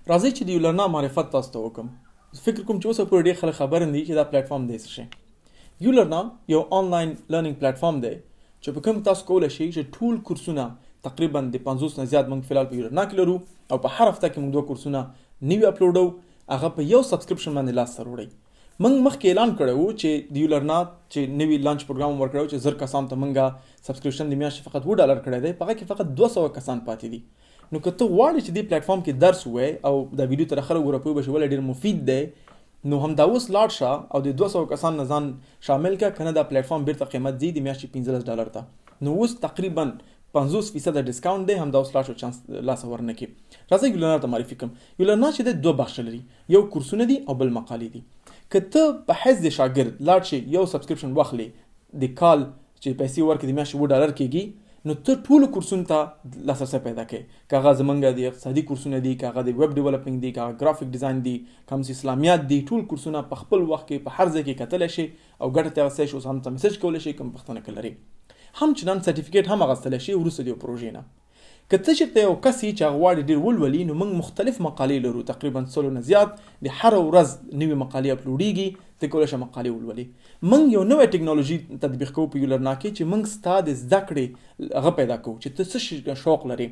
راځئ چې د یولرنا معرفت تاسو ته وکم. فکر کوم چې اوسه پورې ډېر خلک خبر نه دي چې دا پلیټفارم دی څه شی. یولرنا یو آنلاین لرنینګ پلیټفارم دی چې په کوم تاسو کولی شئ چې ټول کورسونه، تقریبا د 50 نه زیات موږ فلال په یولرنا کې لرو او په هر هفته کې موږ دوه کورسونه نوي اپلوډو، هغه په یو سبسکرپشن باندې لاس ته راوړئ. موږ مخکې اعلان کړی وو چې د یولرنا چې نوي لانچ پروګرام ورکړی چې 1000 کسان ته موږ سبسکرپشن د میاشتې فقط 7 ډالر کړی دی، په هغه کې فقط 200 کسان پاتې دي. نو که ته غواړې چې دې پلیټفارم کې درس ووایې او دا ویډیو تر اخره وګوره، پوه به شې ولې ډېر مفید دی. نو همدا اوس لاړ شه او د 200 کسان نه ځان شامل کړه، کنه دا پلیټفارم بیرته قیمت ځي د میاشتې 15 ډالر ته. نو اوس تقریبا 50% ډسکاونټ دی. همدا اوس لاړ شه، چانس لاسه ورنکې. راځئ یولرنا ته معرفي کوم. یولرنا چې دی دوه بخش لري، یو کورسونه دي او بل مقالې دي. که ته په حیث د شاګرد لاړ شې، یو سبسکرپشن واخلې، د کال چې پیسې ورکړې، د میاشتې 7 ډالر کېږي، نو ته ټولو کورسونو ته لاسرسی پیدا کوې، که هغه زمونږ د اقتصادي کورسونه دي، که هغه د ویب ډیولپینګ دي، که هغه ګرافیک ډیزاین دي، که هم اسلامیات دي. ټول کورسونه په خپل وخت کې په هر ځای کې کتلی شي او ګټه ترې اخیستی شي. اوس هم ته میسج کولی شي کوم پوښتنه که لرې. همچنان سرټیفیکیټ هم اخیستلی شي وروسته د یو پروژې نه. که ته چېرته یو کس یې چې هغه غواړي ډېر ولولي، نو موږ مختلف مقالې لرو، تقریبا 100 نه زیات. د هره ورځ نوې مقالې اپلوډېږي، ته کولی شې مقالې ولولې. موږ یو نوې ټکنالوژي تطبیق کوو په یولرنا کې چې موږ ستا د زده کړې هغه پیدا کوو چې ته څه شي شوق لرې.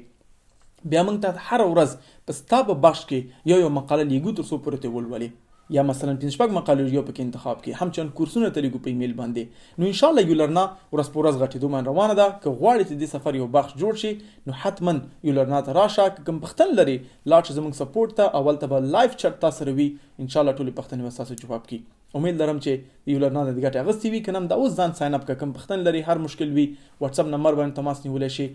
بیا موږ ته هره ورځ په ستا په بخش کې یو یو مقاله لیږو تر څو پورې ته ولولې، یا مثلا پنځه شپږ مقالې یو پکې انتخاب کړي. همچنان کورسونه ته لیږو په ایمیل باندې. نو ان شاء الله یولرنا ورځ په ورځ غټېدو باندې روانه ده. که غواړې چې د سفر یو بخش جوړ شي، نو حتما یولرنا ته راشه. که کوم پوښتنه لرې، لاړ شه زموږ سپورټ ته او هلته به live chat تا سره وي. ان شاء الله ټولې پوښتنې به ستاسو جواب کړي. امید لرم چې د یولرنا نه د ګټه اخیستې وي. که نه، همدا اوس ځان sign up کړه. کوم پوښتنه لرې، هر مشکل وي، واتساپ نمبر باندې تماس نیولی شي.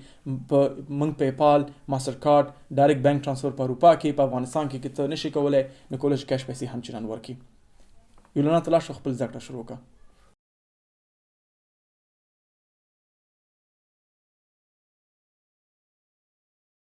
په موږ پیپال، ماستر کارت، direct bank transfer په اروپا کې، په افغانستان کې که ته نشي کولی نو کولی شي کش پیسې هم چنان ورکړي. یولرنا ته لاړ شه، خپل زده کړه شروع کړه.